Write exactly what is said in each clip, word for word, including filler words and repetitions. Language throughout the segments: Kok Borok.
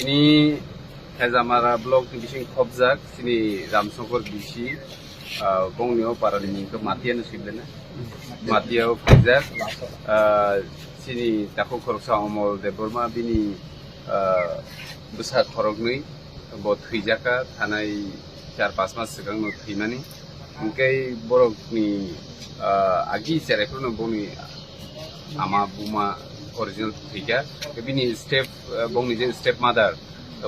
Ni Hezamara block ni bising khobjak chini Ramsongkor B C, ah, bongni o para ni mung khe Matia no sibena. Matia o phaijak, ah, chini takhuk khoroksa Omol Debbarma bini, ah, bwsa khoroknwi bo thwijaka thanai char pas mas swkang no thwimani. Hwnkhe borok ni, ah, agi cherai phuru no bongni ama buma original thwikha. Bini step, ah, bongni je step mother,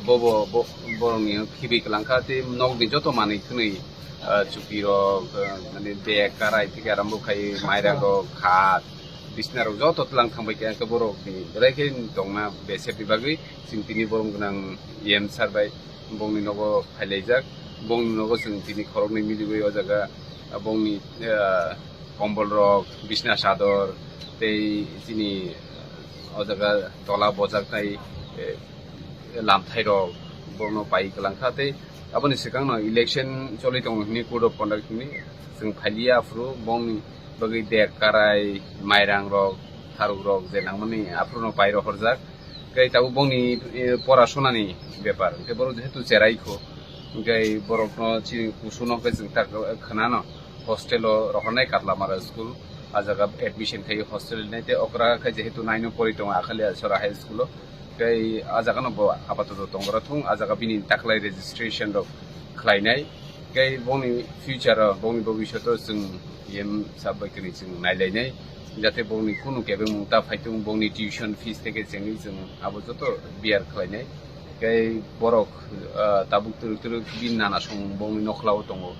bo, bo, bo, borok ni khibi kwlangkha tei nok ni joto manwi khwnwi, ah, chupi rok, ah, mane bag karai theke arambo khai mairang rok khat bisna rok joto tlang thangbai khe borok ni belai khe tongna bese bagwi chwng tini borom gwnang E M sir bai bongni nogo phailaijak. Bongni nogo chwng tini khoroknwi miliwi o jaga bongni, ah, kombol rok, bisna chador tei chini o jaga tola bojaknai, eh, lamthai rok bono pai kwlangkha tei aboni swkang no election choli tongo hwnwi code of conduct hwnwi chwng phailiya aphuru bongni bagwi bag karai mairang rok tharuk rok je nangmani aphuru no pai rohorjak. Tei tabuk bongni, eh, pora sonani bepar hwnkhe borok jehetu cherai kho hwnkhe borokno chini kusuno hwnkhe chwng tak khwnano hostel o rohornai Katlamara school, ah jaga admission khai hostel nai tei okra khe jehetu nine o pori tongo Akhalia Sora High School o. Tei ah jaga no bo apatoto tongora thung, ah jaga bini taklai registration rok khlainai. Tei bongni future o, bongni bobishoto chwng E M sir bai kwrwi chwng nailainai, jate bongni kunu kebengmung ta phaitung, bongni tuition fees theke chengwi chwng abo joto bear khlainai. Tei borok, ah, tabuk twrwk twrwk bini nana song bongni nokhlao tongo.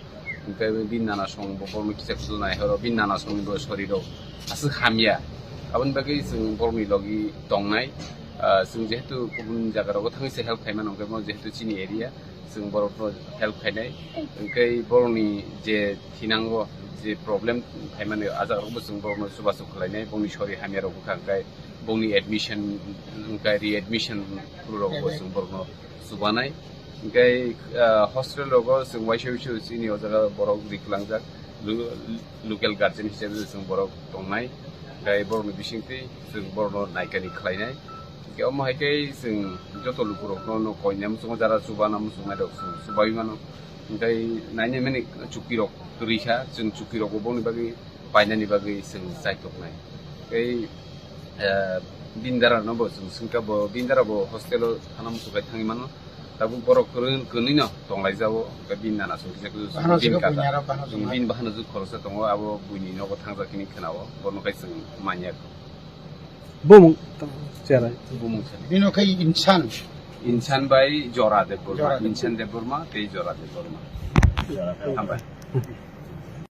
Hwnkhe bini nana song bo borokno kisa kusu naihoro, bini nana songni bo sorirok aswk hamya. Aboni bagwi chwng borokni logi tongnai. Ah, chwng jehetu kubun jagarogo thangwi se help khaimano, hwnkhe mo jehetu chini area, chwng borokno help khainai. Hwnkhe borokni je thinango je problem khaimani, ah jagarokbo chwng borokno chubachu khlainai, bongni sori hamyarok wngkha, hwnkhe bongni admission, hwnkhe readmission rokbo chwng borokno chubanai. Hwnkhe, ah, hostel rogo chwng waisa waisa chini o jaga borok ri kwlangjak, lo-, local guardian hisabe chwng borok tongnai. Hwnkhe borokni bisingtwi chwng borokno naikani khlainai. Hwnkhe omo hai khe chwng joto lukurokno no koinai muchungo jara chubana muchungnai rok chwng chubai mano. Hwnkhe nainai mani chukirok kwrwi kha, chwng chukirokbo bongni bagwi painani bagwi chwng chaitoknai. Tei, eh, bini dara no bo chwng swngkha, bo bini dara bo hostel o thana muchung khai thangwi mano. Tabuk borok kwrwi, kwrwino tonglaijao, hwnkhe bini nana song kisa kwrwi Bahano bini sika kaka. Punyara, bahano song Bini bahano jwk khoroksa tongo, abo buini nogo thangjak hwnwi khwnao, bono khai chwng manya. Bumung cherai. Bumung cherai. Bino khai insan. Insan bai Jora Debbarma. Jora Debbarma. Insan Debbarma tei Jora Debbarma. Hambai.